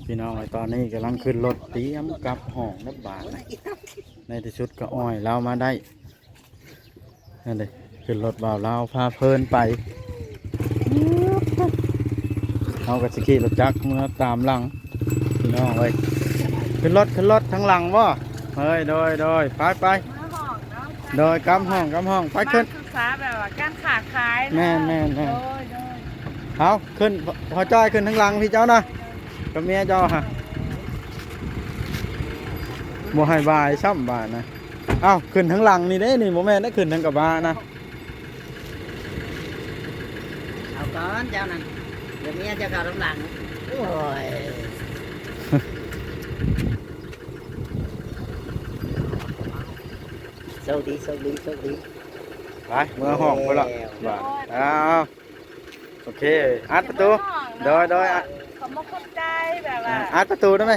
ພີ່ນ້ອງເອີຍ ຕອນນີ້ກຳລັງຂຶ້ນລົດ ຕຽມກັບຫ້ອງແລ້ວບາດນະ. ໃນທີ່ສຸດກໍອ້ອຍລາວມາໄດ້. ນັ້ນເດ້ ຂຶ້ນລົດບ່າວລາວພາເພີນໄປ. ເຮົາກໍຊິຂີ່ລົດຈັກເມືອຕາມຫຼັງ ພີ່ນ້ອງເອີຍ. ຂຶ້ນລົດ ຂຶ້ນລົດທາງຫຼັງບໍ່? ເອີຍ ໂດຍ ໂດຍ ໄປ ໄປ ເມືອຫ້ອງເນາະ. ໂດຍ ກັບຫ້ອງ ກັບຫ້ອງ ໄປຂຶ້ນ ມາສຶກສາແບບວ່າການຄ້າຂາຍເນາະ. ແມ່ນ ແມ່ນ ແມ່ນ ໂດຍ ໂດຍ. ເອົາ ຂຶ້ນ ພໍ່ຈ້ອຍຂຶ້ນທາງຫຼັງພີ່ເຈົ້ານະ ກັບເມຍເຈົ້າຫະ ບໍ່ໃຫ້ບາຍຊ້ຳບາດນະ. ເອົ້າ ຂຶ້ນທາງຫຼັງນີ້ເດ້ນີ້ ບໍ່ແມ່ນໄດ້ຂຶ້ນທາງກະບະນະ. ເອົາກ່ອນເຈົ້ານັ້ນ ດຽວເມຍເຈົ້າເຂົ້າທາງຫຼັງ. ໂອ້ຍ ໂຊກດີ ໂຊກດີ ໂຊກດີ. ໄປ ເມືອຫ້ອງພຸ້ນລະ ແລ້ວ ບາດ. ເອົາ ໂອເຄ ອັດປະຕູ. ໂດຍ ໂດຍ ອະ ຂອບອົກຂອບໃຈແບບວ່າ ອ່າ ອັດປະຕູໄດ້ໄໝ?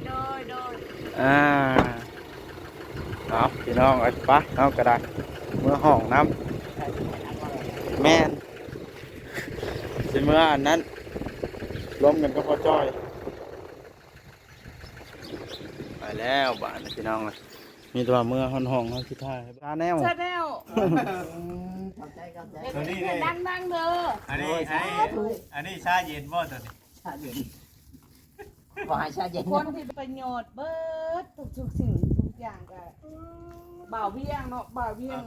ໂດຍ ໂດຍ. ອ່າ ເອົາ ພີ່ນ້ອງເອີຍ ໄປ ເຮົາກໍໄດ້ເມືອຫ້ອງນຳ. ແມ່ນ ຊິເມືອອັນນັ້ນ ລົມກັນກັບພໍ່ຈ້ອຍ. ໄປແລ້ວບາດນີ້ ພີ່ນ້ອງເອີຍ. ມີແຕ່ວ່າເມືອຮອດຫ້ອງ ເຮົາຊິຖ່າຍໃຫ້ເບິ່ງ ຊາແນວ ຊາແນວ. ຂອບໃຈ ຂອບໃຈ. ຕົວນີ້ເດີ ດັງໆເດີ. ອັນນີ້ ອັນນີ້ ອັນນີ້ຊາເຢັນບໍ່ຕົວນີ້? ຊາເຢັນ ຂໍໃຫ້ຊາເຢັນ. ຄົນທີ່ປະໂຫຍດເບິດທຸກໆສິ່ງທຸກຢ່າງກໍບ່າວວຽງເນາະ ບ່າວວຽງ.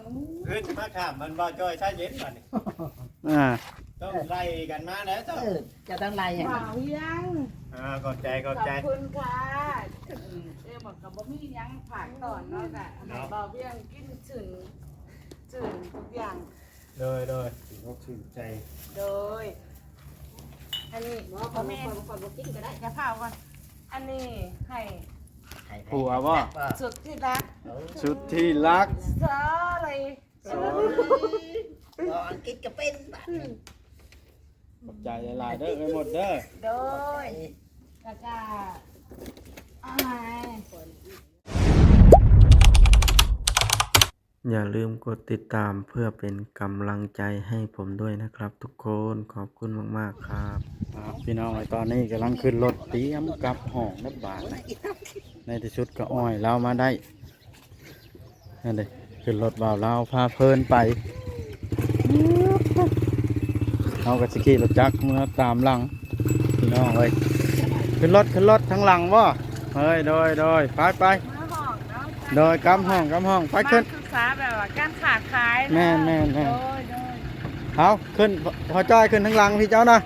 ຄືຊິມາຖາມມັນບ່າວຈ້ອຍຊາເຢັນບາດນີ້. ອ່າ ຕ້ອງໄລ່ກັນມາແລ້ວເຈົ້າ. ເອີ ເຈົ້າຕ້ອງໄລ່ ບ່າວວຽງ. ອ່າ ຂອບໃຈ ຂອບໃຈ ຂອບຄຸນຄ່ະ. ເອີ ມັນກໍບໍ່ມີຫຍັງພາກຕອນເນາະ ກະໃຫ້ບ່າວວຽງກິນຊື່ນ ຊື່ນທຸກຢ່າງ. ໂດຍ ໂດຍ ຊື່ນອົກຊື່ນໃຈ. ໂດຍ ອັນນີ້ບໍ່ ບໍ່ແມ່ນ ຂ້ອຍບໍ່ກິນກໍໄດ້ ຢ່າພ້າວກ່ອນ. ອັນນີ້ໃຫ້ ໃຫ້ໃຜ? ຜົວບໍ່? ສຸດທີ່ຮັກ ເອີ ສຸດທີ່ຮັກ. Sorry Sorry ບໍ່ ອັງກິດກໍເປັນບາດນີ້. ຂອບໃຈຫຼາຍໆເດີ ເອື້ອຍມົດເດີ. ໂດຍ ແລ້ວກະ ຢ່າລືມກົດຕິດຕາມເພື່ອເປັນກຳລັງໃຈໃຫ້ຜົມດ້ວຍນະຄັບທຸກຄົນ. ຂອບຄຸນມາກໆຄັບ. ອ່າ ພີ່ນ້ອງເອີຍ ຕອນນີ້ກຳລັງຂຶ້ນລົດ ຕຽມກັບຫ້ອງແລ້ວບາດນະ. ໃນທີ່ສຸດກໍອ້ອຍລາວມາໄດ້. ນັ້ນເດ້ ຂຶ້ນລົດບ່າວລາວພາເພີນໄປ. ເຮົາກໍຊິຂີ່ລົດຈັກເມືອຕາມຫຼັງ ພີ່ນ້ອງເອີຍ. ຂຶ້ນລົດ ຂຶ້ນລົດທາງຫຼັງບໍ່? ເອີຍ ໂດຍ ໂດຍ ໄປ ໄປ ໂດຍ ກັບຫ້ອງ ກັບຫ້ອງ ໄປຂຶ້ນ ມາສຶກສາແບບວ່າການຄ້າຂາຍເນາະ. ແມ່ນ ແມ່ນ ແມ່ນ ໂດຍ ໂດຍ. ເອົາ ຂຶ້ນ ພໍ່ຈ້ອຍຂຶ້ນທາງຫຼັງພີ່ເຈົ້ານະ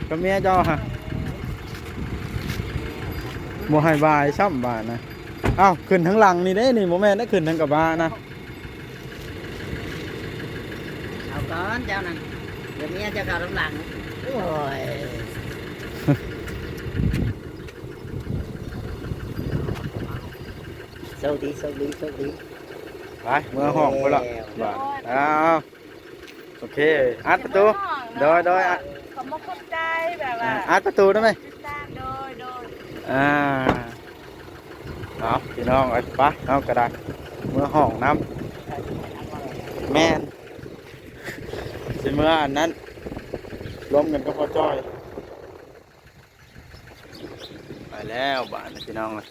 ກັບເມຍເຈົ້າຫະ ບໍ່ໃຫ້ບາຍຊ້ຳບາດນະ. ເອົ້າ ຂຶ້ນທາງຫຼັງນີ້ເດ້ນີ້ ບໍ່ແມ່ນໄດ້ຂຶ້ນທາງກະບະນະ. ເອົາກ່ອນເຈົ້ານັ້ນ ດຽວເມຍເຈົ້າເຂົ້າທາງຫຼັງ. ໂອ້ຍ ໂຊກດີ ໂຊກດີ ໂຊກດີ. ໄປ ເມືອຫ້ອງພຸ້ນລະ ແລ້ວ ບາດ. ເອົາ ໂອເຄ ອັດປະຕູ. ໂດຍ ໂດຍ ອະ ຂອບອົກຂອບໃຈແບບວ່າ ອ່າ ອັດປະຕູໄດ້ໄໝ? ໂດຍ ໂດຍ. ອ່າ ເອົາ ພີ່ນ້ອງເອີຍ ໄປ ເຮົາກໍໄດ້ເມືອຫ້ອງນຳ. ແມ່ນ ຊິເມືອອັນນັ້ນ ລົມກັນກັບພໍ່ຈ້ອຍ. ໄປແລ້ວບາດນີ້ ພີ່ນ້ອງເອີຍ.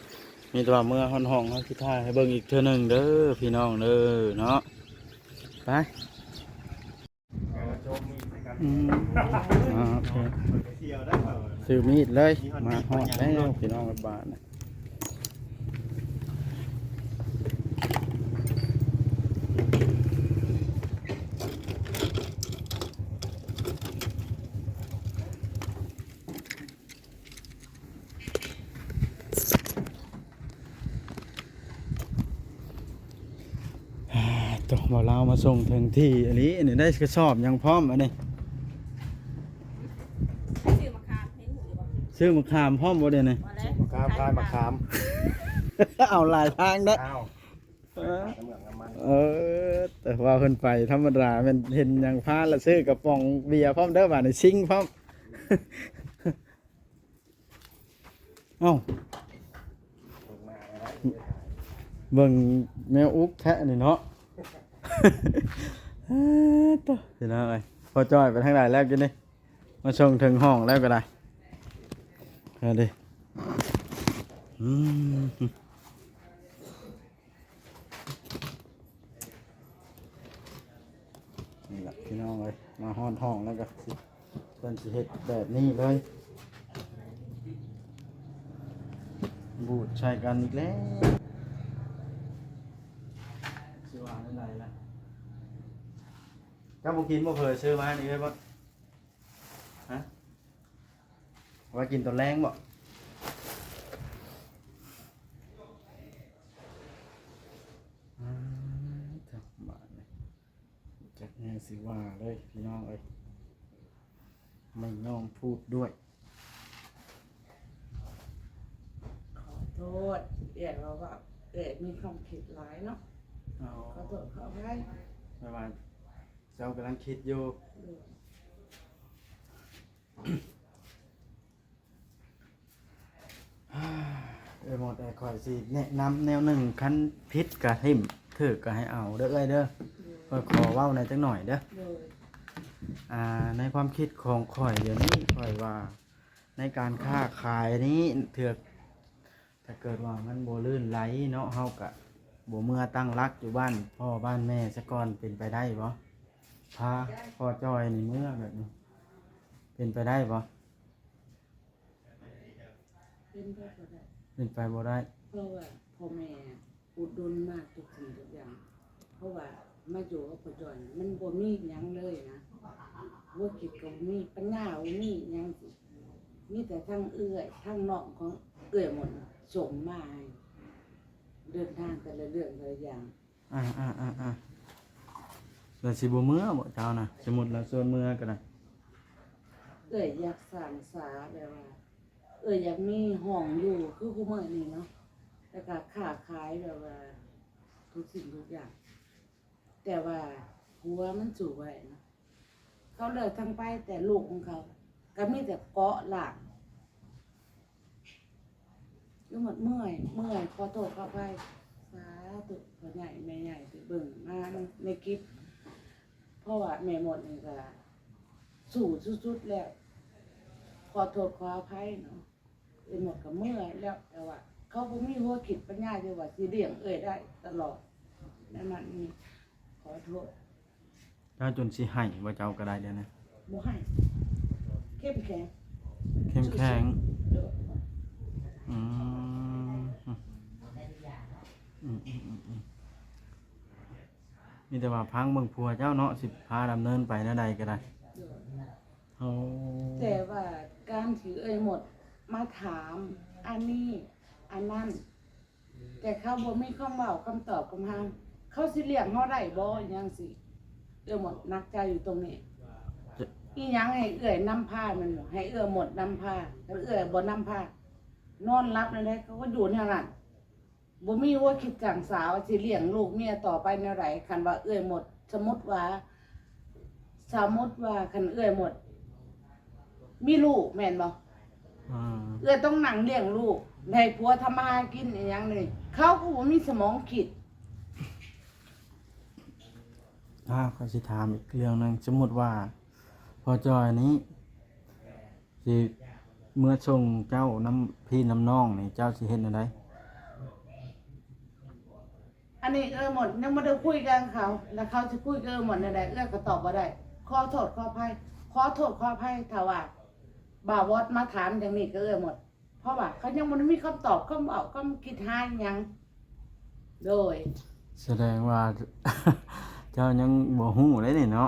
ມີແຕ່ວ່າເມືອຮອດຫ້ອງ ເຮົາຊິຖ່າຍໃຫ້ເບິ່ງອີກເທື່ອໜຶ່ງເດີພີ່ນ້ອງເດີເນາະ. ໄປ ອືມ ອ່າ ໂອເຄ ຊື້ມີດເລີຍ. ມາຮອດແລ້ວພີ່ນ້ອງ ບາດນີ້. ໂຕ ບ່າວລາວມາສົ່ງເຖິງທີ່ອີ່ຫຼີ. ອັນນີ້ໄດ້ກະສອບຫຍັງພ້ອມ ອັນນີ້ ຊື້ມະຂາມ ຊື້ມະຂາມພ້ອມບໍ່ດຽວນີ້? ມະຂາມ ຂາຍມະຂາມ ເອົາຫຼາຍທາງເດ້. ເອີ ແຕ່ວ່າເພິ່ນໄປທຳມະດາ ແມ່ນເຫັນຫຍັງພາລະຊື້ກະປ໋ອງເບຍພ້ອມເດີ ບາດນີ້ຊິງພ້ອມ. ເອົ້າ ເບິ່ງແມວອຸກແທ້ນີ້ເນາະ. ເອີ ໂຕ ພີ່ນ້ອງເອີຍ ພໍ່ຈ້ອຍໄປທາງໃດແລ້ວກິນນີ້? ມາສົ່ງເຖິງຫ້ອງແລ້ວກໍໄດ້. ເອົາເດ້ ອືມ ນີ້ລະພີ່ນ້ອງເອີຍ ມາຮອດຫ້ອງແລ້ວກໍຊິ ເພິ່ນຊິເຮັດແບບນີ້ເລີຍ ບູດໃສ່ກັນອີກແລ້ວ ຊິວ່າແນວໃດລະ. ເຈົ້າບໍ່ກິນບໍ່ເຜີ ຊື້ມານີ້ເອີຍບໍ່? ຮະ? ໄວ້ກິນຕອນແລງບໍ່? ອາ ຈັກບາດນີ້ ຈັກແນວຊິວ່າເລີຍພີ່ນ້ອງເອີຍ ໄມ່ຍອມພູດດ້ວຍ. ຂໍໂທດ ເອື້ອຍເວົ້າວ່າເອື້ອຍມີຄວາມຄິດຫຼາຍເນາະ. ອໍ ຂໍໂທດຂໍອະໄພ ແປວ່າເຈົ້າກຳລັງຄິດຢູ່. ໂດຍ ເອື້ອຍໝົດ ຂ້ອຍຊິແນະນຳແນວໜຶ່ງ ຄັນຜິດກະຖິ້ມ ຖືກກະໃຫ້ເອົາເດີເອື້ອຍເດີ. ໂດຍ ຂ້ອຍຂໍເວົ້າແດ່ຈັກໜ້ອຍເດີ. ໂດຍ ອ່າ ໃນຄວາມຄິດຂອງຂ້ອຍດຽວນີ້ ຂ້ອຍວ່າ ໃນການຄ້າຂາຍນີ້ ເທື່ອ ຖ້າເກີດວ່າມັນບໍ່ລື່ນໄຫຼເນາະ ເຮົາກະບໍ່ເມືອຕັ້ງຫຼັກຢູ່ບ້ານພໍ່ບ້ານແມ່ຊະກ່ອນ ເປັນໄປໄດ້ບໍ່? ພາພໍ່ຈ້ອຍນີ້ເມືອແບບນີ້ ເປັນໄປໄດ້ບໍ່? ເປັນໄປບໍ່ໄດ້ ເປັນໄປບໍ່ໄດ້ ເພາະວ່າພໍ່ແມ່ອຸດໜູນມາທຸກສິ່ງທຸກຢ່າງ ເພາະວ່າມາຢູ່ກັບພໍ່ຈ້ອຍມັນບໍ່ມີຫຍັງເລີຍນະ ຫົວຄິດກໍບໍ່ມີ ປັນຍາບໍ່ມີຫຍັງ ມີແຕ່ທັງເອື້ອຍທັງນ້ອງຂອງເອື້ອຍໝົດສົ່ງມາໃຫ້ ເດີນທາງແຕ່ລະເລື່ອງແຕ່ລະຢ່າງ. ອາໆໆໆ ແລ້ວຊິບໍ່ເມືອບໍ່ເຈົ້ານະ? ສົມມຸດລາວຊວນເມືອກໍໄດ້. ເອື້ອຍຢາກສ້າງສາແບບວ່າ ເອື້ອຍຢາກມີຫ້ອງຢູ່ຄືຄູ່ມື້ນີ້ເນາະ ແລ້ວກໍຄ້າຂາຍແບບວ່າທຸກສິ່ງທຸກຢ່າງ ແຕ່ວ່າຜົວມັນສູ້ບໍ່ໄດ້ເນາະ. ເຂົາເລີກທັງໄປ ແຕ່ລູກຂອງເຂົາກໍມີແຕ່ເກາະລ້າງ. ຄືໝົດເມື່ອຍ ເມື່ອຍ ຂໍໂທດຂໍອະໄພ. ສາທຸ ພໍ່ໃຫຍ່ແມ່ໃຫຍ່ທີ່ເບິ່ງມາໃນຄລິບ ເພາະວ່າແມ່ໝົດນີ້ກໍສູ້ສຸດໆແລ້ວ ຂໍໂທດຂໍອະໄພເນາະ. ເອື້ອຍໝົດກໍເມື່ອຍແລ້ວ ແຕ່ວ່າເຂົາບໍ່ມີຫົວຄິດປັນຍາທີ່ວ່າຊິລ້ຽງເອື້ອຍໄດ້ຕະຫຼອດ ແນວນັ້ນນີ້ ຂໍໂທດ. ເຈົ້າຈົນຊິໄຫ້ບໍ່ ເຈົ້າກໍໄດ້ແລ້ວນະ? ບໍ່ໄຫ້ ເຂັ້ມແຂງ ເຂັ້ມແຂງ. ໂດຍ ອືມ ອືມໆໆໆ ມີແຕ່ວ່າຟັງເບິ່ງຜົວເຈົ້າເນາະ ຊິພາດຳເນີນໄປແນວໃດກໍໄດ້. ໂດຍ ໂອ້ ແຕ່ວ່າການທີ່ເອື້ອຍໝົດມາຖາມອັນນີ້ອັນນັ້ນ ແຕ່ເຂົາບໍ່ມີຄຳເວົ້າຄຳຕອບກັບເຮົາ ເຂົາຊິລ້ຽງເຮົາໄດ້ບໍ່ ອີຫຍັງຊີ້ ເອື້ອຍໝົດໜັກໃຈຢູ່ຕົງນີ້. ອີຫຍັງໃຫ້ເອື້ອຍນຳພາແມ່ນບໍ່ ໃຫ້ເອື້ອຍໝົດນຳພາ ຄັນເອື້ອຍບໍ່ນຳພາ ນອນຫຼັບແນວໃດເຂົາກໍຢູ່ແນວນັ້ນ. ບໍ່ມີຫົວຄິດສ້າງສາວ່າຊິລ້ຽງລູກເມຍຕໍ່ໄປແນວໃດ. ຄັນວ່າເອື້ອຍໝົດ ສົມມຸດວ່າ ສົມມຸດວ່າຄັນເອື້ອຍໝົດມີລູກແມ່ນບໍ່? ອືມ ເອື້ອຍຕ້ອງນັ່ງລ້ຽງລູກ ໃຫ້ຜົວທຳມາຫາກິນອີຫຍັງນີ້ ເຂົາກໍບໍ່ມີສະໝອງຄິດ. ອາ ຂ້ອຍຊິຖາມອີກເລື່ອງໜຶ່ງ ສົມມຸດວ່າພໍ່ຈ້ອຍນີ້ ຊິເມືອສົ່ງເຈົ້ານຳພີ່ນຳນ້ອງນີ້ ເຈົ້າຊິເຮັດແນວໃດ? ອັນນີ້ເອື້ອຍໝົດຍັງບໍ່ໄດ້ຄຸຍກັບເຂົາ ແລ້ວເຂົາຊິຄຸຍກັບເອື້ອຍໝົດແນວໃດ ເອື້ອຍກໍຕອບບໍ່ໄດ້. ຂໍໂທດຂໍອະໄພ ຂໍໂທດຂໍອະໄພ ຖ້າວ່າບ່າວບອດມາຖາມຢ່າງນີ້ກັບເອື້ອຍໝົດ ເພາະວ່າເຂົາຍັງບໍ່ໄດ້ມີຄຳຕອບ ຄຳເວົ້າ ຄຳຄິດຫາຫຍັງ. ໂດຍ ສະແດງວ່າເຈົ້າຍັງບໍ່ຮູ້ເດ້ນີ້ເນາະ.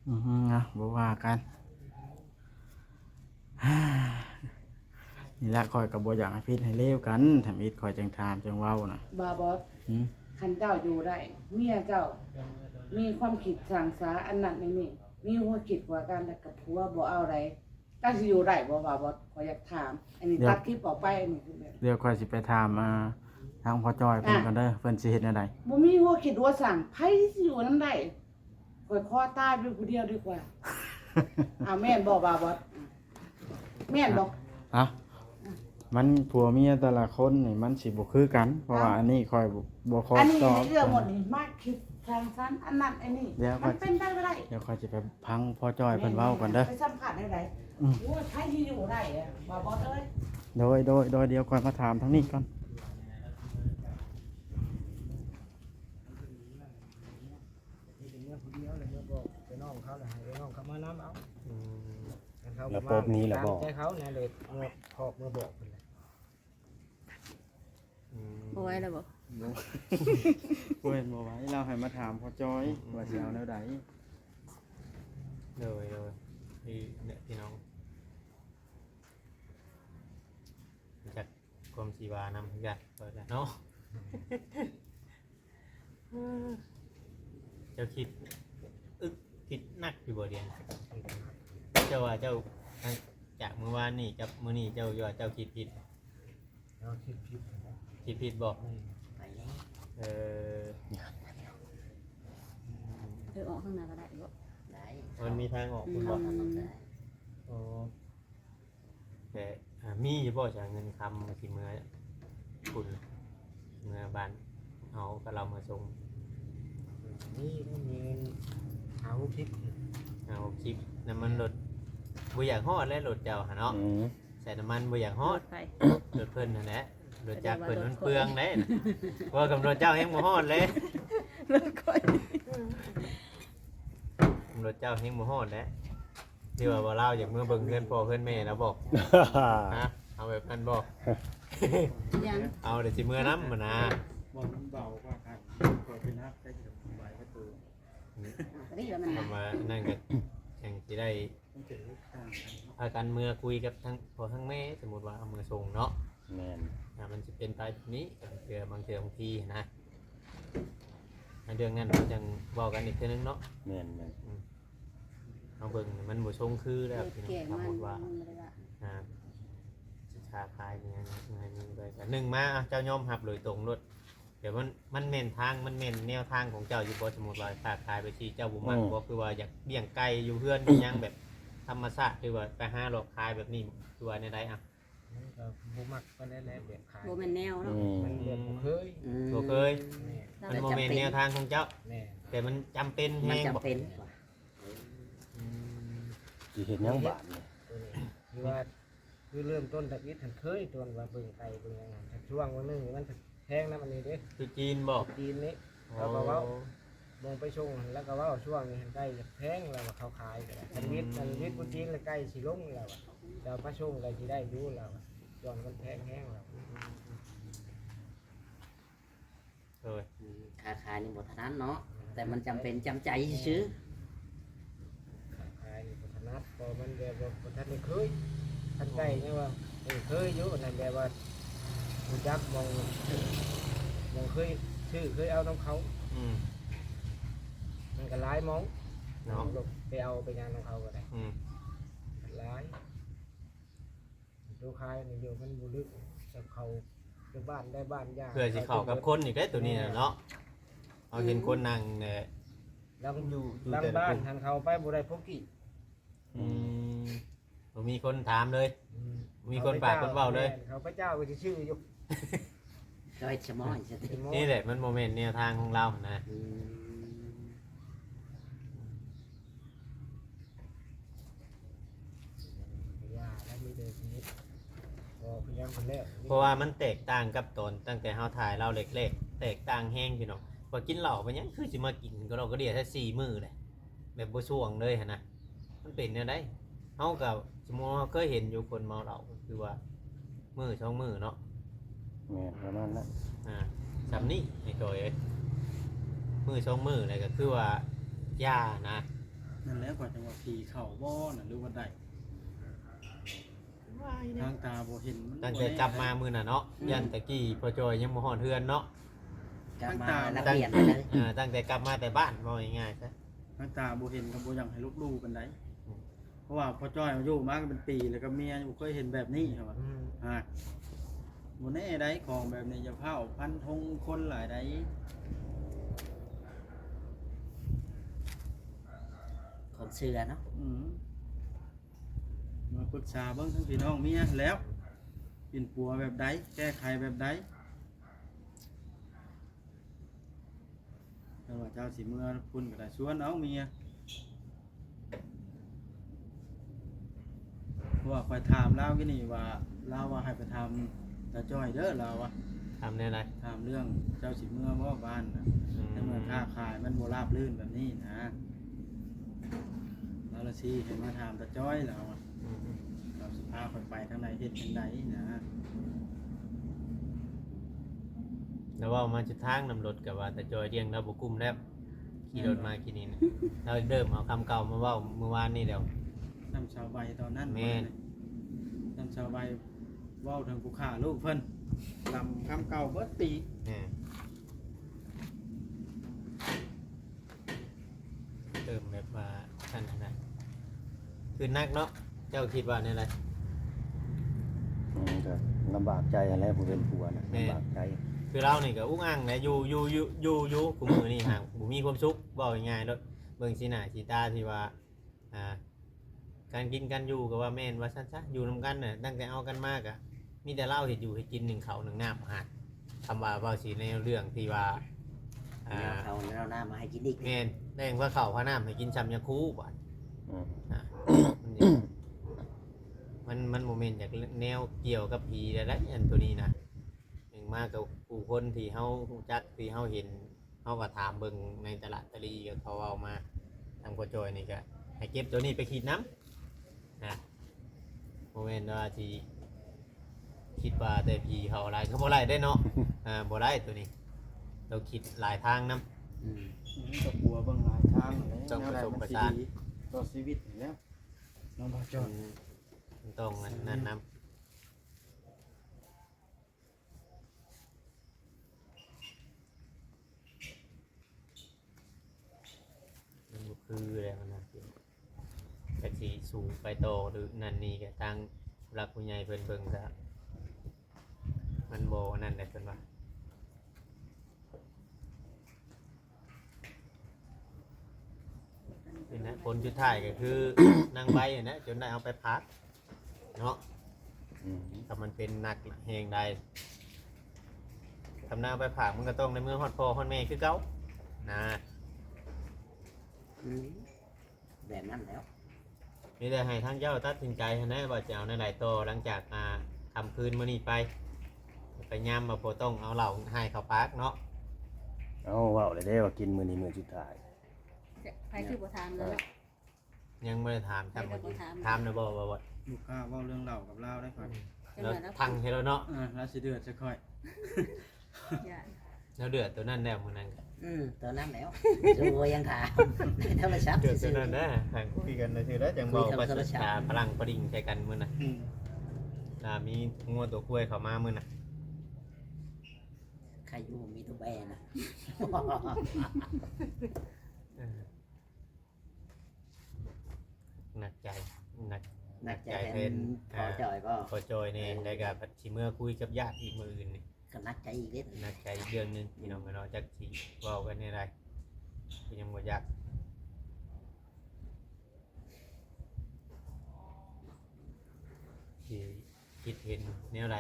ອືມ ນະ ບໍ່ວ່າກັນ ນີ້ລະ ຂ້ອຍກໍບໍ່ຢາກໃຫ້ຜິດໃຫ້ເລວກັນ ທຳອິດຂ້ອຍຈຶ່ງຖາມຈຶ່ງເວົ້ານະ. ບ່າວບອດ ຫືມ ຄັນເຈົ້າຢູ່ໄດ້ ເມຍເຈົ້າມີຄວາມຄິດສ້າງສາອັນນັ້ນອັນນີ້ ມີຫົວຄິດກວ່າກັນ ແລ້ວກໍຜົວບໍ່ເອົາໃດ ຈັກຊິຢູ່ໄດ້ບໍ່ ບ່າວບອດ ຂ້ອຍຢາກຖາມ. ອັນນີ້ ດຽວ ຕັດຄລິບອອກໄປ ອັນນີ້ຄືແບບ ດຽວຂ້ອຍຊິໄປຖາມ ອ່າ ທາງພໍ່ຈ້ອຍເພິ່ນ ອ່ະ ກ່ອນເດີ ເພິ່ນຊິເຮັດແນວໃດ. ບໍ່ມີຫົວຄິດຫົວສ້າງ ໃຜຊິຢູ່ນຳໄດ້? ຂ້ອຍຂໍຕາຍໄປຜູ້ດຽວດີກວ່າ. ອ້າວ ແມ່ນບໍ່ ບ່າວບອດ? ແມ່ນບໍ່? ຮະ? ມັນຜົວເມຍແຕ່ລະຄົນນີ້ມັນຊິບໍ່ຄືກັນ ເພາະວ່າ ເອົ້າ ອັນນີ້ຂ້ອຍບໍ່ ບໍ່ຂໍ ອັນນີ້ ຕອບ ໃຫ້ເອື້ອຍໝົດນີ້ມາຄິດສ້າງສັນອັນນັ້ນອັນນີ້ ດຽວ ມັນເປັນໄປບໍ່ໄດ້. ດຽວຂ້ອຍຊິໄປຟັງພໍ່ຈ້ອຍເພິ່ນເວົ້າກ່ອນເດີ ແມ່ນ ໄປສຳພາດແນວໃດ? ອືມ ໂອ້ຍ ໃຜຊິຢູ່ໄດ້ ບ່າວບອດເອີຍ? ໂດຍ ໂດຍ ໂດຍ ດຽວຂ້ອຍມາຖາມທາງນີ້ກ່ອນ. ມີແຕ່ເມືອຜູ້ດຽວ ແລ້ວເມືອບອກເອື້ອຍນ້ອງເຂົາ ແລ້ວໃຫ້ເອື້ອຍນ້ອງເຂົາມານຳເອົາ. ອືມ ແລ້ວເຂົາກໍມາ ແລ້ວປົບໜີແລ້ວບໍ? ຕາມໃຈເຂົານະ ເລີຍເມືອ ອອກເມືອບອກເພິ່ນແຫຼະ. ອືມ ບໍ່ໄຫວແລ້ວບໍ? ບໍ່ແມ່ນບໍ່ໄຫວ ລາວໃຫ້ມາຖາມພໍ່ຈ້ອຍ ອືມ ວ່າຊິເອົາແນວໃດ. ໂດຍ ໂດຍ ນີ້ແຫຼະພີ່ນ້ອງ ຈັກຄວາມຊິວ່ານຳຄືກັນເນາະ. ເຈົ້າຄິດອຶກຄິດໜັກຢູ່ບໍ່ດຽວນີ້? ເຈົ້າວ່າເຈົ້າ ຫຼັງຈາກມື້ວານນີ້ກັບມື້ນີ້ ເຈົ້າວ່າເຈົ້າຄິດຜິດ? ເຮົາຄິດຜິດ ຄິດຜິດບໍ່? ແມ່ນ ໄປແລ້ວ. ເອີ ເອີ ອອກທາງໜ້າກໍໄດ້ບໍ່? ໄດ້ ມັນມີທາງອອກພຸ້ນບໍ່? ອືມ ໂອ້ ແຕ່ ອ່າ ມີຢູ່ບໍ່ ເງິນຄຳທີ່ເມືອພຸ້ນ ເມືອບ້ານເຮົາ ກໍລາວມາສົ່ງ? ມີ ມີເງິນຫ້າຫົກສິບ ຫ້າຫົກສິບ ນ້ຳມັນລົດ ບໍ່ຢາກຮອດແຫຼະ ລົດເຈົ້າຫັ້ນເນາະ. ອືມ ໃສ່ນ້ຳມັນບໍ່ຢາກຮອດ ລົດໃຜ? ລົດເພິ່ນຫັ້ນແຫຼະ ລົດຈັກເພິ່ນມັນເປືອງເດ້. ເວົ້າກັບລົດເຈົ້າແຮງບໍ່ຮອດເລີຍ ລົດຂ້ອຍ ລົດເຈົ້າແຮງບໍ່ຮອດແຫຼະ. ຫຼືວ່າ ວ່າລາວຢາກເມືອເບິ່ງເຮືອນພໍ່ເຮືອນແມ່ລາວບໍ? ຮະ ເອົາແບບນັ້ນບໍ? ຍັງ ເອົາແຕ່ຊິເມືອນຳຫັ້ນນະ. ບໍ່ ມັນເບົາກວ່າກັນ ຂ້ອຍເປັນຮັບໄດ້ສະບາຍກວ່າໂຕ. ອືມ ອັນນີ້ລະມັນ ຄຳວ່ານັ້ນກໍຈັ່ງຊິໄດ້ ມັນເປັນເລື່ອງຕ່າງກັນເນາະ ພາກັນເມືອຄຸຍກັບທັງພໍ່ທັງແມ່ ສົມມຸດວ່າເອົາເມືອສົ່ງເນາະ. ແມ່ນ ອ່າ ມັນຊິເປັນໄປແບບນີ້ ບາງເທື່ອ ບາງເທື່ອ ບາງທີຫັ້ນນະ. ໃນເລື່ອງນັ້ນເຮົາຈັ່ງເວົ້າກັນອີກເທື່ອໜຶ່ງເນາະ. ແມ່ນໆ ອືມ ເຮົາເບິ່ງມັນບໍ່ຊົງຄືແລ້ວ ພີ່ນ້ອງ. ສົມມຸດວ່າ ອ່າ ຊິຄ້າຂາຍຫຍັງ ຫຍັງໄປ ໜຶ່ງມາ ເຈົ້າຍອມຮັບໂດຍຕົງໂລດ ແບບມັນ ມັນແມ່ນທາງ ມັນແມ່ນແນວທາງຂອງເຈົ້າຢູ່ບໍ່? ສົມມຸດວ່າຄ້າຂາຍໄປຊີ້ ເຈົ້າບໍ່ມັກ ອືມ ບໍ່? ຄືວ່າຢາກລ້ຽງໄກ່ຢູ່ເຮືອນ ອີ່ຫຍັງແບບທຳມະຊາດ ຫຼືວ່າໄປຫາຫຼອກຂາຍແບບນີ້ ຄືວ່າແນວໃດ? ອ່ະ ມັນກໍບໍ່ມັກປານໃດແຫຼະ ແບບຂາຍ ບໍ່ແມ່ນແນວເນາະ. ອືມ ມັນແບບບໍ່ເຄີຍ ອືມ ບໍ່ເຄີຍ ແມ່ນ ມັນບໍ່ແມ່ນແນວທາງຂອງເຈົ້າ. ແມ່ນ ແຕ່ມັນຈຳເປັນແຮງ ມັນຈຳເປັນ ບໍ່? ອືມ ຊິເຮັດຫຍັງບາດນີ້? ໂຕນີ້ ຄືວ່າ ຄືເລີ່ມຕົ້ນທຳອິດຫັ້ນ ເຄີຍຕົ້ນວ່າເບິ່ງໄກ່ເບິ່ງຫຍັງຫັ້ນ ຊ່ວງວັນໜຶ່ງມັນແພງນຳອັນນີ້ເດ້ ຄືຈີນບໍ? ຈີນນີ້ ໂອ້ ລາວກໍເວົ້າ ມອງໄປສົ່ງຫັ້ນ ລາວກໍເວົ້າຊ່ວງນີ້ຫັ້ນໄກ່ຢາກແພງ ລາວວ່າເຂົາຂາຍກໍໄດ້ ອືມ ທຳອິດ ທຳອິດຄົນຈີນລະໄກ່ຊິລົງ ລາວວ່າ ລາວມາສົ່ງໄກ່ຊິໄດ້ຢູ່ ລາວວ່າ ຊ່ວງມັນແພງແຮງ ລາວວ່າ. ໂດຍ ອືມ ຄ້າຂາຍນີ້ບໍ່ຖະໜັດເນາະ ແຕ່ມັນຈຳເປັນຈຳໃຈຊື່ໆ. ຄ້າຂາຍນີ້ບໍ່ຖະໜັດ ເພາະມັນແບບວ່າບໍ່ທັນໄດ້ເຄີຍ ຄັນໄກ່ຍັງວ່າ ເອີ ເຄີຍຢູ່ ອັນນັ້ນແບບວ່າຮູ້ຈັກໝ່ອງ ໝ່ອງເຄີຍຊື້ເຄີຍເອົານຳເຂົາ. ອືມ ມັນກໍຫຼາຍໝ່ອງເນາະ ໄປເອົາໄປຫຍັງນຳເຂົາກໍໄດ້. ອືມ ຫຼາຍ. ໂຕຂາຍນີ້ຢູ່ມັນບໍ່ລຶກ ຈະເຂົ້າຈາກບ້ານໄດ້ບ້ານຢ່າງ ເພື່ອຊິເຂົ້າກັບຄົນອີກເດ້ ໂຕນີ້ນະເນາະ. ເຮົາເຫັນຄົນນັ່ງແຫຼະ ຫຼັງ ຢູ່ ຢູ່ ຫຼັງ ແຕ່ລະ ບ້ານຫັ້ນເຂົ້າໄປບໍ່ໄດ້ພົກກີ້. ອືມ ບໍ່ມີຄົນຖາມເລີຍ. ອືມ ບໍ່ມີຄົນປາກຄົນເວົ້າເລີຍ. ແມ່ນ ເຂົ້າໄປເຈົ້າກໍຊິຊື້ຢູ່. ກໍເຮັດສະໝໍ້ ນີ້ແຫຼະ ມັນບໍ່ແມ່ນແນວທາງຂອງລາວຫັ້ນນະ. ອືມ ຢ່າແລ້ວ ມີແຕ່ຊິເຮັດ ບໍ່ພະຍາຍາມເພິ່ນແລ້ວ. ເພາະວ່າມັນແຕກຕ່າງກັບຕອນຕັ້ງແຕ່ເຮົາຖ່າຍລາວແລກໆ ແຕກຕ່າງແຮງພີ່ນ້ອງ. ວ່າກິນເຫຼົ້າໄປຫຍັງ ຄືຊິມາກິນກະດອກກະເດຍແທ້ ສີ່ມື້ແຫຼະ ແບບບໍ່ຊ່ວງເລີຍຫັ້ນນະ. ມັນເປັນແນວໃດ? ເຮົາກໍ ສົມມຸດເຮົາເຄີຍເຫັນຢູ່ຄົນເມົາເຫຼົ້າ ກໍຄືວ່າມື້ສອງມື້ເນາະ. ແມ່ນ ປະມານນັ້ນ. ອ່າ ສ່ຳນີ້ໄອ້ຈ້ອຍເອີຍ ມື້ສອງມື້ແລ້ວກໍຄືວ່າຢ່ານະ. ນັ້ນແຫຼະ ຂ້ອຍຈັ່ງວ່າຜີເຂົ້າບໍ່ນະ ຫຼືວ່າໃດ? ທາງຕາບໍ່ເຫັນ ຕັ້ງແຕ່ກັບມາມື້ນັ້ນເນາະ. ອືມ ຢ້ານແຕ່ກີ້ພໍ່ຈ້ອຍຍັງບໍ່ຮອດເຮືອນເນາະ. ກັບມາແລ້ວປ່ຽນໄປເລີຍ. ເອີ ຕັ້ງແຕ່ກັບມາແຕ່ບ້ານ ເວົ້າງ່າຍໆຊະ. ທາງຕາບໍ່ເຫັນກໍບໍ່ຢາກໃຫ້ລົບຫຼູ່ປານໃດ. ອືມ ເພາະວ່າພໍ່ຈ້ອຍມາຢູ່ມາກໍເປັນປີແລ້ວ ກັບເມຍບໍ່ເຄີຍເຫັນແບບນີ້ ເຂົາວ່າ. ອືມ ຫາກ ບໍ່ແນ່ໃດ ຂອງແບບນີ້ຢ່າຟ້າວຟັນທົງຄົນຫຼາຍໃດ. ຄວາມເຊື່ອເນາະ. ອືມ ມາປຶກສາເບິ່ງທັງພີ່ນ້ອງເມຍແລ້ວ ປິ່ນປົວແບບໃດ ແກ້ໄຂແບບໃດ. ແຕ່ວ່າເຈົ້າຊິເມືອພຸ້ນກໍໄດ້ ຊວນເອົາເມຍ ເພາະ ຂ້ອຍຖາມລາວກີ້ນີ້ວ່າ ລາວວ່າໃຫ້ໄປຖາມຕາຈ້ອຍເດີ ລາວວ່າ ຖາມແນວໃດ? ຖາມເລື່ອງເຈົ້າຊິເມືອບໍ່ບ້ານນະ ອືມ ໃນເມື່ອຄ້າຂາຍມັນບໍ່ລາບລື່ນແບບນີ້ນະ ລາວລະຊີ້ໃຫ້ມາຖາມຕາຈ້ອຍ ລາວວ່າ ອືມ ລາວຊິພາຂ້ອຍໄປທາງໃດ ເຮັດຈັ່ງໃດນະ ລາວເວົ້າມາຈຸດທາງນຳລົດ ກໍວ່າຕາຈ້ອຍລ້ຽງລາວບໍ່ກຸ້ມແລ້ວ ຂີ່ລົດມາກີ້ນີ້ນະ ລາວເລີ່ມເອົາຄຳເກົ່າມາເວົ້າມື້ວານນີ້ແລ້ວ ນຳສາວໃບຕອນນັ້ນ ແມ່ນ ນຳສາວໃບເວົ້າເຖິງຜູ້ຂ້າລູກເພິ່ນ ລຳຄຳເກົ່າເບິດປີ ແມ່ນ ເລີ່ມແບບວ່າ ອັນນັ້ນນະ ຄືໜັກເນາະ ເຈົ້າຄິດວ່າແນວໃດ? ອືມ ກໍລຳບາກໃຈຫັ້ນແຫຼະ ຜູ້ເປັນຜົວນະ ແມ່ນ ລຳບາກໃຈ ຄືລາວນີ້ກໍອຸກອັ່ງແຫຼະ ຢູ່ ຢູ່ ຢູ່ ຢູ່ ຢູ່ ຄູ່ມື້ນີ້ຫາກບໍ່ມີຄວາມສຸກ ເວົ້າງ່າຍໆໂລດ ເບິ່ງສີໜ້າສີຕາທີ່ວ່າ ອ່າ ການກິນການຢູ່ກໍວ່າແມ່ນວ່າຊັ້ນຊະ ຢູ່ນຳກັນນະ ຕັ້ງແຕ່ເອົາກັນມາກະມີແຕ່ລາວເຮັດຢູ່ເຮັດກິນ ໜຶ້ງເຂົ້າໜຶ້ງນ້ຳຫັ້ນ ຄຳວ່າເວົ້າຊິແນວເລື່ອງທີ່ວ່າ ອ່າ ແນວເຂົ້າແນວນ້ຳມາໃຫ້ກິນອີກ ແມ່ນ ແຕ່ງພາເຂົ້າພານ້ຳໃຫ້ກິນຊ່ຳຍາຄູບາດ ອືມ ອ່າ ມັນ ມັນບໍ່ແມ່ນຈາກແນວກ່ຽວກັບຜີໃດໆ ອັນໂຕນີ້ນະ ໜຶ່ງມາກໍຜູ້ຄົນທີ່ເຮົາຮູ້ຈັກ ທີ່ເຮົາເຫັນ ເຮົາກໍຖາມເບິ່ງໃນຕະຫຼາດຕະລີ ກໍເຂົາເວົ້າມາ ທາງພໍ່ຈ້ອຍນີ້ກໍໃຫ້ເກັບໂຕນີ້ໄປຄິດນຳນະ ບໍ່ແມ່ນວ່າຊິຄິດວ່າແຕ່ຜີເຂົາຫຼາຍກໍບໍ່ໄດ້ເດ້ເນາະ ອ່າ ບໍ່ໄດ້ໂຕນີ້ ຕ້ອງຄິດຫຼາຍທາງນຳ ອືມ ມັນກໍກົວເບິ່ງຫຼາຍທາງແຫຼະ ຕ້ອງປະສົມປະສານ ແນວໃດມັນຊິດີຕໍ່ຊີວິດນີ້ແຫຼະ ເນາະ ບໍ່ຈອດ ອືມ ມັນຕ້ອງອັນນັ້ນນຳ. ມັນບໍ່ຄືແລ້ວນະ ຈັກຊິສູ້ໄປຕໍ່ຫຼືນັ້ນນີ້ ກໍທາງຜູ້ຫຼັກຜູ້ໃຫຍ່ເພິ່ນເບິ່ງ ກໍມັນບໍ່ອັນນັ້ນແຫຼະ ເພິ່ນວ່າ. ນີ້ນະ ຜົນສຸດທ້າຍກໍຄື ນາງໃບຫັ້ນນະ ຈົນໄດ້ເອົາໄປຝາກເນາະ ອືມ ຖ້າມັນເປັນໜັກແຮງໃດ ຄັນນາງໄປຝາກ ມັນກໍຕ້ອງໄດ້ເມືອຮອດພໍ່ຮອດແມ່ຄືເກົ່ານະ ອືມ ແບບນັ້ນແຫຼ້ວ ມີແຕ່ໃຫ້ທາງເຈົ້າຕັດສິນໃຈຫັ້ນແຫຼະ ວ່າຈະເອົາແນວໃດຕໍ່ ຫຼັງຈາກ ອ່າ ຄ່ຳຄືນມື້ນີ້ໄປ ພະຍາຍາມວ່າບໍ່ຕ້ອງເອົາເຫຼົ້າໃຫ້ເຂົ້າປາກເນາະ ເອົາ ເວົ້າແລ້ວເດ້ວ່າກິນມື້ນີ້ມື້ສຸດທ້າຍ ໃຜຄືບໍ່ຖາມເລີຍເນາະ ຍັງບໍ່ໄດ້ຖາມຊ້ຳ ໃຜກໍບໍ່ຖາມ ຖາມແລ້ວບໍ່ ບໍ່ ບໍ່ ລູກຄ້າເວົ້າເລື່ອງເຫຼົ້າກັບລາວໄດ້ຂ້ອຍ ອືມ ແລ້ວທັງໃຫ້ລາວເນາະ ເອີ ລາວຊິເດືອດໃສ່ຂ້ອຍ ຢ້ານ ແນວເດືອດໂຕນັ້ນແລ້ວມື້ນັ້ນ ອືມ ໂຕນັ້ນແລ້ວ ໂອ້ຍ ຍັງຖາມໃນໂທລະສັບ ເດືອດໂຕນັ້ນນະ ຫາງຄຸຍກັນຊື່ໆ ແລ້ວຈັ່ງເວົ້າພາສາຝຣັ່ງປະດິງໃສ່ກັນມື້ນັ້ນ ອືມ ລາວມີງົວຕົວຄວາຍເຂົ້າມາມື້ນັ້ນ ໃຄຢູ່ມີຕົວແບນະ ເອີ ໜັກໃຈ ໜັກ ໜັກໃຈແທນ ໜັກໃຈແທນພໍ່ ອ່າ ຈ່ອຍບໍ? ພໍ່ຈ່ອຍນີ້ ເອີ ແລ້ວກໍຊິເມືອຄຸຍກັບຍາດອີກມື້ອື່ນນີ້ ກໍໜັກໃຈອີກເດ້ ໜັກໃຈອີກເລື່ອງໜຶ່ງ ພີ່ນ້ອງເອີຍເນາະ ຈັກຊິເວົ້າກັນແນວໃດ ກໍຍັງບໍ່ຢາກ ຊິຄິດເຫັນແນວໃດ?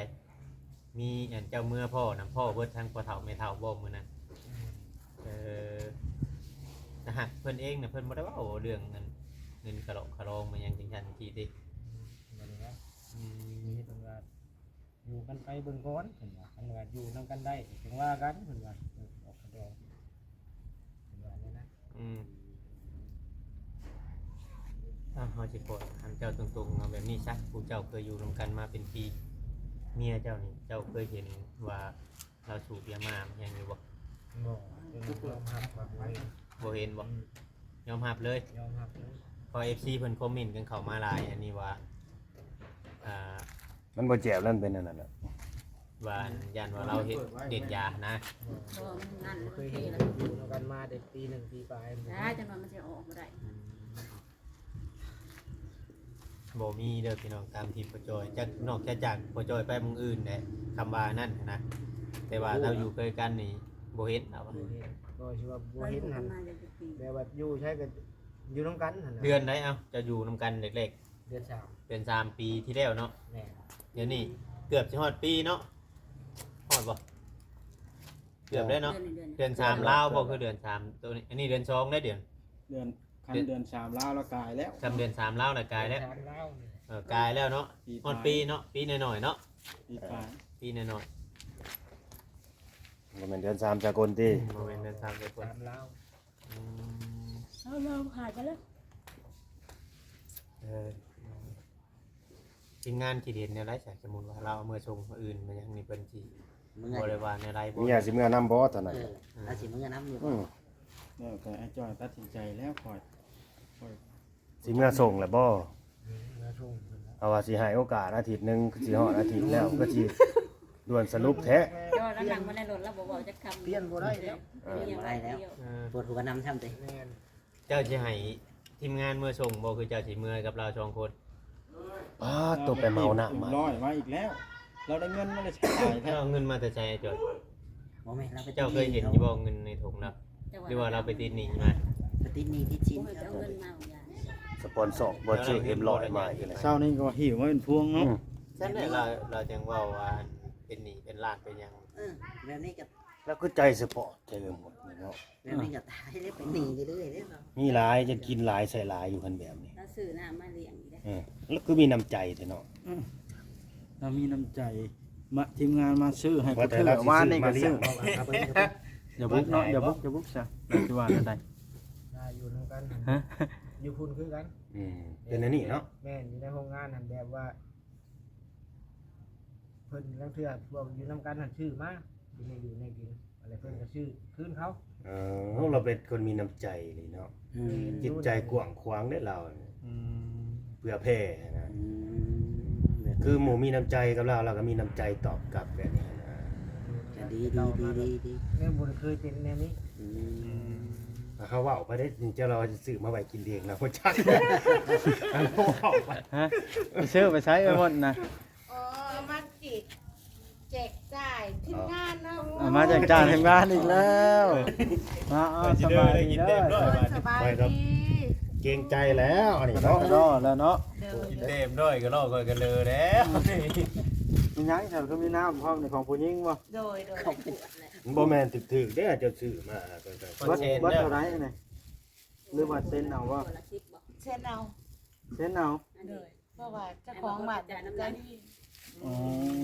ມີອັນເຈົ້າເມືອພໍ້ນຳ ພໍ້ເບິດທັງພໍ່ເຖົ້າແມ່ເຖົ້າບໍ່ມື້ນັ້ນ? ເອີ ແຕ່ຫາກເພິ່ນເອງນະ ເພິ່ນບໍ່ໄດ້ເວົ້າເລື່ອງເງິນ ເງິນກະຫຼອກກະລອງມາຫຍັງຈັ່ງຊັ້ນຈັ່ງຊີ້ຕິ? ບໍ່ໄດ້ເວົ້າ ອືມ ມີເພິ່ນວ່າ ຢູ່ກັນໄປເບິ່ງກ່ອນ ເພິ່ນວ່າ ຄັນວ່າຢູ່ນຳກັນໄດ້ ຈັ່ງວ່າກັນ ເພິ່ນວ່າ ເອີ ອອກກະດອງ ເພິ່ນວ່າແນວນັ້ນ ອືມ ເອົາ ເຮົາຊິຂໍຖາມເຈົ້າຕົງໆເນາະ ແບບນີ້ຊະ ຜູ້ເຈົ້າເຄີຍຢູ່ນຳກັນມາເປັນປີ ເມຍເຈົ້ານີ້ ເຈົ້າເຄີຍເຫັນວ່າລາວສູບຢາໝ້າຫຍັງຢູ່ບໍ່? ບໍ່ ເພິ່ນຍອມຮັບວ່າບໍ່ເຫັນ ບໍ່ເຫັນບໍ່? ອືມ ຍອມຮັບເລີຍ ຍອມຮັບເລີຍ ເພາະເອັຟຊີເພິ່ນຄອມເມັນກັນເຂົ້າມາຫຼາຍ ອັນນີ້ວ່າ ອ່າ ມັນບໍ່ແຈບແລ້ວ ມັນເປັນອັນນັ້ນແຫຼະ ວ່າຢ້ານວ່າລາວເຮັດເດັດຢານະ ບໍ່ ບໍ່ ມັນນັ້ນ ບໍ່ເຄີຍເຫັນ ມັນເພລະ ຢູ່ນຳກັນມາໄດ້ປີໜຶ່ງປີປາຍ ອ່າ ຈັ່ງວ່າມັນຊິອອກບໍ່ໄດ້ ອືມ ບໍ່ມີເດີພີ່ນ້ອງ ຕາມທີ່ພໍ່ຈ່ອຍ ຈັກ ນອກຈາກພໍ່ຈ່ອຍໄປໝ່ອງອື່ນແຫຼະ ຄຳວ່ານັ້ນນະ ແຕ່ວ່າລາວຢູ່ໃກ້ກັນນີ້ບໍ່ເຫັນລາວວ່າ ບໍ່ເຫັນ ກໍຊິວ່າບໍ່ເຫັນຫັ້ນ ແບບວ່າຢູ່ໃສກໍຢູ່ນຳກັນຫັ້ນນະ ເດືອນໃດ ເອົ້າ ເຈົ້າຢູ່ນຳກັນແລກໆ? ເດືອນສາມ ເດືອນສາມປີທີ່ແລ້ວເນາະ ແມ່ນ ດຽວນີ້ເກືອບຊິຮອດປີເນາະ ຮອດບໍ່? ເກືອບແລ້ວເນາະ ເດືອນ ເດືອນ ເດືອນສາມລາວບໍ່ ຄືເດືອນສາມໂຕນີ້ ອັນນີ້ເດືອນສອງແລ້ວ ເດືອນ ເດືອນ ຄັນເດືອນສາມລາວລະກາຍແລ້ວ ຄັນເດືອນສາມລາວລະກາຍແລ້ວ ເດືອນສາມລາວນີ້ ກາຍແລ້ວເນາະ ປີປາຍ ຮອດປີເນາະ ປີນ້ອຍໆເນາະ ປີປາຍ ປີນ້ອຍໆ ບໍ່ແມ່ນເດືອນສາມສາກົນຕິ? ອືມ ບໍ່ແມ່ນເດືອນສາມສາກົນ ສາມລາວ ອືມ ສາມລາວຂາຍໄປແລ້ວ ເອີ ທີມງານຄິດເຫັນແນວໃດຊະ? ສົມມຸດວ່າລາວເອົາເມືອສົ່ງມື້ອື່ນມາຫຍັງນີ້ ເພິ່ນຊິ ເມືອ ບໍ່ໄດ້ວ່າແນວໃດບໍ່? ເມຍຊິເມືອນຳບໍ່ຕອນນັ້ນ? ເອີ ອືມ ລາວຊິເມືອນຳຢູ່ບໍ່? ອືມ ແລ້ວກໍອ້າຍຈ້ອຍຕັດສິນໃຈແລ້ວ ຂ້ອຍ ຂ້ອຍ ຊິເມືອສົ່ງແລ້ວບໍ່? ເມືອສົ່ງເພິ່ນແລ້ວ ເພາະວ່າຊິໃຫ້ໂອກາດອາທິດໜຶ່ງ ຄືຊິຮອດອາທິດແລ້ວ ຄືຊິດ່ວນສະຫຼຸບແທ້. ແຕ່ວ່າຫຼັງໆມາໃນລົດລາວບໍ່ເວົ້າຈັກຄຳ ປ່ຽນບໍ່ໄດ້ແລ້ວ ເອີ ປ່ຽນບໍ່ໄດ້ແລ້ວ ເອີ ປວດຫົວນຳຊ້ຳຕິ. ແມ່ນ ເຈົ້າຊິໃຫ້ທີມງານເມືອສົ່ງບໍ່ ຄືເຈົ້າຊິເມືອກັບລາວສອງຄົນ? ປາດໂຕ ໄປເມົານ້ຳມາ ເອົາເງິນມາແລ້ວ ລາວໄດ້ເງິນມາແລ້ວ ເອົາເງິນມາແຕ່ໃສອ້າຍຈ້ອຍ? ບໍ່ແມ່ນ ລາວໄປຕິດໜີ້ເຂົາ ເຈົ້າເຄີຍເຫັນຢູ່ບໍ່ ເງິນໃນຖົງລາວ? ຫຼືວ່າລາວໄປຕິດໜີ້ມາ? ໄປຕິດໜີ້ຕິດສິນ ບໍ່ເຈົ້າເງິນມາຫຍັງ? ສະປອນຊອກບໍ່ຊື້ເອັມຮ້ອຍມາອີກແລ້ວ ເຊົ້ານີ້ກໍວ່າຫິວມາເປັນພວງເນາະ ອືມ ຊັ້ນແຫຼະ ລາວ ລາວຈັ່ງເວົ້າວ່າເປັນໜີ້ເປັນລ້ານເປັນຫຍັງ ເອີ ແບບນີ້ກໍ ລາວຄືໃຈສະປອດແທ້ເອີໝົດນີ້ເນາະ ແບບນີ້ກໍຕາຍແລ້ວ ເປັນໜີ້ເລື້ອຍໆເດ້ ມີຫຼາຍ ຈະກິນຫຼາຍໃສ່ຫຼາຍຢູ່ ຄັນແບບນີ້ ລາວຊື້ນ້ຳມາລ້ຽງອີກເດ້ ເອີ ລາວຄືມີນ້ຳໃຈແທ້ເນາະ ອືມ ລາວມີນ້ຳໃຈ ມາ ທີມງານມາຊື້ໃຫ້ຜູ້ເທື່ອ ວ່ານີ້ກໍຊື້ ຢ່າບຸກເນາະ ຢ່າບຸກ ຢ່າບຸກຊະ ຊິວ່າແນວໃດ ຢູ່ນຳກັນ ຮະ ຢູ່ພຸ້ນຄືກັນ ອືມ ເປັນອັນນີ້ເນາະ ແມ່ນ ຢູ່ໃນໂຮງງານຫັ້ນ ແບບວ່າ ເພິ່ນລາງເທື່ອພວກຢູ່ນຳກັນຫັ້ນຊື້ມາ ຢູ່ໃນຢູ່ໃນກິນ ແລ້ວເພິ່ນກໍຊື້ຄືນເຂົາ ເອີ ລາວເປັນຄົນມີນ້ຳໃຈເລີຍເນາະ ອືມ ຈິດໃຈກວ້າງຂວາງເດ້ລາວ ອືມ ເຜື່ອແຜ່ນະ ອືມ ຄືໝູ່ມີນ້ຳໃຈກັບລາວ ລາວກໍມີນ້ຳໃຈຕອບກັບແບບນີ້ນະ ກໍດີ ດີ ດີ ດີ ແມ່ນບໍ່ໄດ້ເຄີຍເປັນແນວນີ້ ອືມ ເຂົາເວົ້າໄປເດ້ ເຈົ້າລາວຊິຊື້ມາໄວ້ກິນເອງລາວບໍ່ຈັກ ເວົ້າໄປ ຮະ ໄປຊື້ໄປໃຊ້ໄປໝົດນະ ອໍ ເອົາມາແຈກ ແຈກຈ່າຍທີມງານເນາະ ເອົາມາແຈກຈ່າຍທີມງານອີກແລ້ວ ມາ ເອົາ ສະບາຍດີເດີ ສະບາຍດີ ເກງໃຈແລ້ວອັນນີ້ເນາະ ເນາະ ແລ້ວເນາະ ໂດຍ ກິນເຕັມດ້ອຍກໍລອກຂ້ອຍກໍເລີແລ້ວ ມີຫຍັງຊັ້ນ ຄືມີນ້ຳພ້ອມ ນີ້ຂອງຜູ້ຍິງບໍ່? ໂດຍ ໂດຍ ມັນບໍ່ແມ່ນຖືກໆເດ້ ເຈົ້າຊື້ມາ ເບິດ ເບິດເທົ່າໃດນີ້ ຫຼືວ່າເຊັນເອົາບໍ່? ເຊັນເອົາ ເຊັນເອົາ ໂດຍ ເພາະວ່າເຈົ້າຂອງບ້ານໃຈດີ ອໍ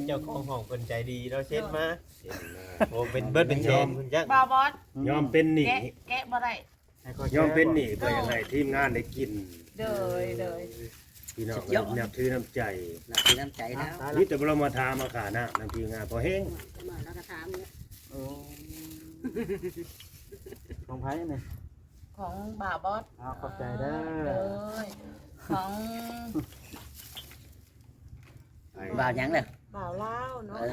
ເຈົ້າຂອງຫ້ອງເພິ່ນໃຈດີເນາະ ເຊັນມາ ໂອ້ ເປັນເບິດເປັນແສນພຸ້ນຈັກ ບ່າວບອດ ຍອມເປັນໜີ້ ແກະ ແກະບໍ່ໄດ້ ຍອມເປັນໜີ້ເພື່ອຢາກໃຫ້ທີມງານໄດ້ກິນ ໂດຍ ໂດຍ ພີ່ນ້ອງ ສຸດຍອດ ນັບຖືນ້ຳໃຈ ນັບຖືນ້ຳໃຈແລ້ວ ມີແຕ່ບໍ່ລະມາຖາມມາຄ່ານ້ຳນຳທີມງານພໍແຮງ ແລ້ວກໍຖາມ ໂອ້ ຂອງໃຜນີ້? ຂອງບ່າວບອດ ອ້າວ ຂອບໃຈເດີ ໂດຍ ຂອງ ບ່າວຫຍັງລະ? ບ່າວລາວເນາະ ເອີ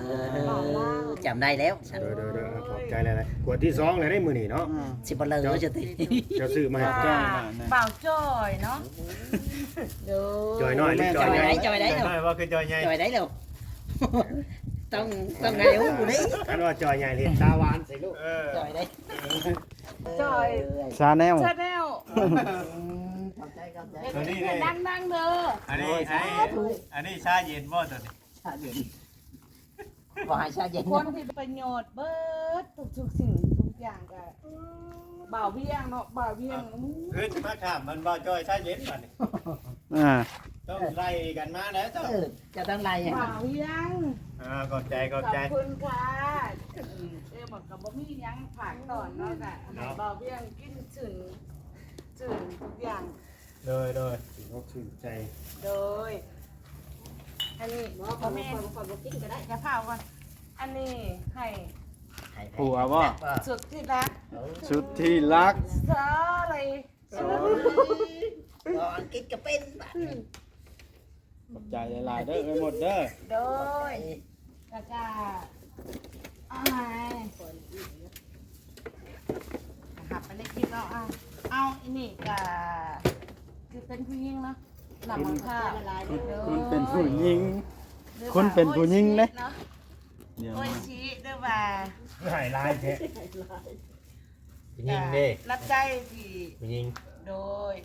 ບ່າວລາວ ຈຳໄດ້ແລ້ວ ໂດຍ ໂດຍ ໂດຍ ຂອບໃຈຫຼາຍໆ ຂວດທີສອງແລ້ວເດ້ມື້ນີ້ເນາະ ອືມ ຊິບໍ່ເລີ ເຈົ້າ ເຈົ້າຕິ ເຈົ້າຊື້ມາໃຫ້ ອ່າ ບ່າວຈ້ອຍເນາະ ໂດຍ ຈ້ອຍນ້ອຍຫຼືຈ່ອຍໃຫຍ່? ຈ້ອຍໃດ ຈ້ອຍໃດ ຈ້ອຍໃດ ເນາະ ຈ່ອຍໃດ ຈ່ອຍໃດແລ້ວ ຕ້ອງ ຕ້ອງໃຫ້ຮູ້ເດ້ ຄັນວ່າຈ່ອຍໃຫຍ່ເຮັດຕາຫວານໃສ່ລູກ ເອີ ຈ່ອຍໃດ ຈ່ອຍ ຊາແນວ ຊາແນວ ອືມ ຂອບໃຈ ຂອບໃຈ ຕົວນີ້ເດ້ ດັງໆເດີ ອັນນີ້ ອັນນີ້ ສາທຸ ອັນນີ້ຊາເຢັນບໍ່ຕົວນີ້? ຊາເຢັນ ບໍ່ໃຫ້ຊາເຢັນ ຄົນທີ່ປະໂຫຍດເບິດທຸກໆສິ່ງທຸກຢ່າງກໍບ່າວວຽງເນາະ ບ່າວວຽງ ເອີ ຊິມາຖາມມັນບ່າວຈ້ອຍຊາເຢັນບັດນີ້ ອ່າ ຕ້ອງໄລ່ກັນມາແລ້ວເຈົ້າ ເອີ ຈະຕ້ອງໄລ່ ບ່າວວຽງ ອ່າ ຂອບໃຈ ຂອບໃຈ ຂອບຄຸນຄ່ະ ເອີ ມັນກໍບໍ່ມີຫຍັງພາກຕອນເນາະ ກະໃຫ້ບ່າວວຽງກິນຊື່ນ ຊື່ນທຸກຢ່າງ ໂດຍ ໂດຍ ຊື່ນອົກຊື່ນໃຈ ໂດຍ ອັນນີ້ບໍ່ ບໍ່ແມ່ນ ຂ້ອຍບໍ່ກິນກໍໄດ້ ຢ່າພ້າວກ່ອນ ອັນນີ້ໃຫ້ ໃຫ້ໃຜ? ຜົວບໍ່? ສຸດທີ່ຮັກ ສຸດທີ່ຮັກ Sorry Sorry ບໍ່ ອັງກິດກໍເປັນບາດນີ້ ອືມ ຂອບໃຈຫຼາຍໆເດີ ເອື້ອຍມົດເດີ ໂດຍ ແລ້ວກໍເອົາໃຫ້ ຮັບໄປໃນຄລິບເນາະ ເອົາ ເອົາ ອີນີ້ກໍຄືເປັນຜູ້ຍິງເນາະ ນຳມາ ຄື ຄືເປັນຜູ້ຍິງ ໂດຍ ຄືເປັນຜູ້ຍິງເດ້ ໂອຍຊິ ຫຼືວ່າ ໃຫ້ຫຼາຍແທ້ ຜູ້ຍິງເດ້ ຂອບໃຈທີ່ ຜູ້ຍິງ ໂດຍ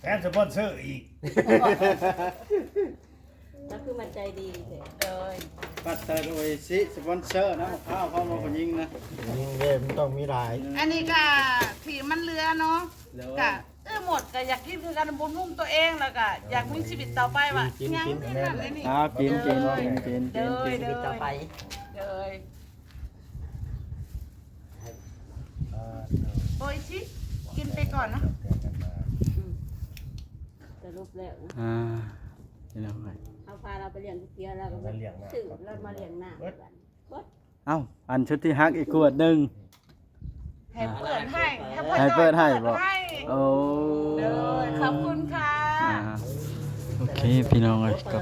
ແຖມສະປອນເຊີອີກ ກໍຄືມັນໃຈດີແທ້ ໂດຍ ປັດເຕີໂອເອຊິສະປອນເຊີເນາະ ມະພ້າວ ເພາະວ່າຜູ້ຍິງນະ ຜູ້ຍິງເດ້ ມັນຕ້ອງມີຫຼາຍ ອັນນີ້ກໍທີ່ມັນເຫຼືອເນາະ ໂດຍ ກໍ ເອີ ໝົດ ກໍຢາກກິນຄືກັນ ບຳລຸງຕົວເອງ ແລ້ວກໍຢາກມີຊີວິດຕໍ່ໄປວ່າ ກິນ ຍັງ ກິນ ເທົ່ານັ້ນເທົ່ານີ້ ອ້າວ ກິນ ກິນ ໂດຍ ກິນ ກິນ ໂດຍ ກິນ ໂດຍ ກິນຕໍ່ໄປ ໂດຍ ໂອອິຊິ ກິນໄປກ່ອນເນາະ ອືມ ສະຫຼຸບແລ້ວນະ ອ່າ ພີ່ນ້ອງເອີຍ ເຮົາພາລາວໄປລ້ຽງກ໋ວຍຕຽວ ລາວກໍຊື້ລາວມາລ້ຽງນ້ຳ ເບິດ ເອົ້າ ອັນຊຸດທີ່ຮັກອີກຂວດໜຶ່ງ ໃຫ້ເປີດໃຫ້ ໃຫ້ເປີດໃຫ້ບໍ? ໂອ້ ໂດຍ ຂອບຄຸນຄ່ະ ອ່າ ໂອເຄ ພີ່ນ້ອງເອີຍ ກໍ